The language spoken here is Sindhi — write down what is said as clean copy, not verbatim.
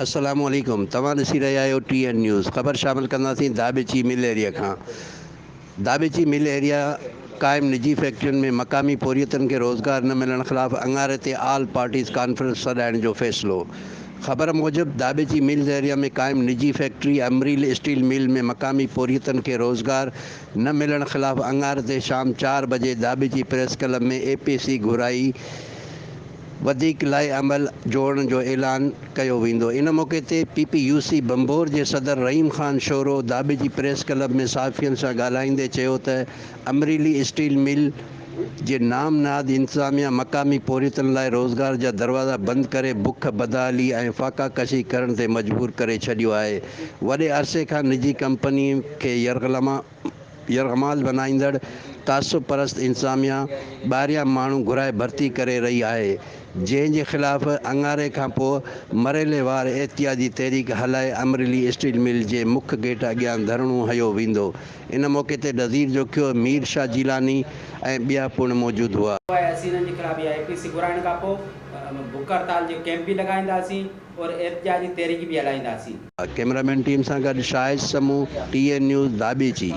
السلام عليڪم توهان ڏسي رهيا آهيو ٽي اين نيوز خبر شامل ڪنداسين داٻيچي مل ايريا کان داٻيچي مل ايريا قائم نجي فيڪٽرين ۾ مقامي پورهيتن کي روزگار نه ملڻ خلاف اڱاري تي آل پارٽيز ڪانفرنس سڏائڻ جو فيصلو خبر موجب داٻيچي ملز ايريا ۾ قائم نجي فيڪٽري امريل اسٽيل مل ۾ مقامي پورهيتن کي روزگار نه ملڻ خلاف اڱاري تي شام چار بجي Dhabeji press club ۾ A P C گهرائي وڌيڪ لائحه عمل جوڙڻ جو اعلان ڪيو ويندو. ان موقعي تي P P U C Bhambhore جي صدر رحيم خان شورو داٻيجي پريس ڪلب ۾ صحافين سان ڳالهائيندي چيو ته امريلي اسٽيل مل جي نام نهاد انتظاميا مقامي پورهيتن لاء روزگار جا دروازا بند ڪري بک، بدحالي ۽ فاقا ڪشي ڪرڻ تي مجبور ڪري ڇڏيو آهي. وڏي عرصي کان نجي ڪمپني کي يرغمال بنائيندڙ تعصب پرست انتظاميا ٻاهريان ماڻهو گهرائي ڀرتي ڪري رهي آهي، جنهن جي خلاف اڱاري کانپوء مرحلي وار احتجاجي تحريڪ هلائي امريلي اسٽيل مل جي مک گيٽ اڳيان ڌرڻو هنيو ويندو. ان موقعي تي نذير جوکيو، مير شاهه جيلاني ۽ ٻيا پڻ موجود هئا. اسين انهن جي خلاف اها اي پي سي گهرائڻ کانپوء بک هڙتال جو ڪئمپ به لڳائينداسين. اور احتجاجي تحريڪ به هلائينداسين. ڪئميرا مين ٽيم سان گڏ Shahid Samoon, T N news, Dhabeji.